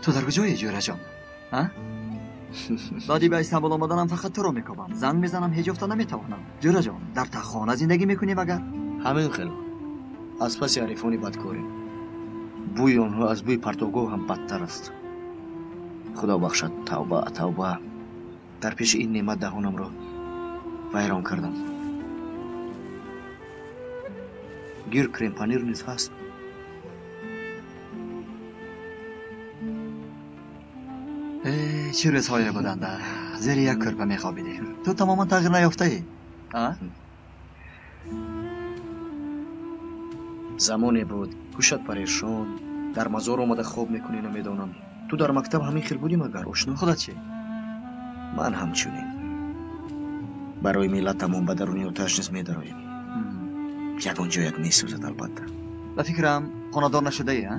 Ту дар куҷое, ҷӯраҷон? Баъди ба Истанбул омаданам фақат туро мекобам. Занг мезанам, ҳеҷ ёфта наметавонам. Ҷӯраҷон, дар таххона зиндагӣ мекунӣ магар? Ҳамин хел. Аз паси ҳарифони бадкорем. Бӯи онҳо аз бӯи партовгоҳ ҳам бадтар аст. Худо бахшад, тавба, тавба. Дар пеши ин неъмат даҳонамро вайрон кардам. Гир крем-панир низ ҳаст. Чӣ рӯзҳое буданда, зери як кӯрпа мехобидем. Ту тамоман тағйир наёфтаӣ? Замоне буд, ҳушат парешон, дар мазор омада хоб мекунӣ, намедонам. Ту дар мактаб ҳамин хел будӣ магар, ошно? Худат чӣ? Ман ҳамчунин. Барои миллатамон ба даруни оташ низ медароем. Ягон ҷоят месӯзад, албатта. Ба фикрам, хонадор нашудаӣ, а?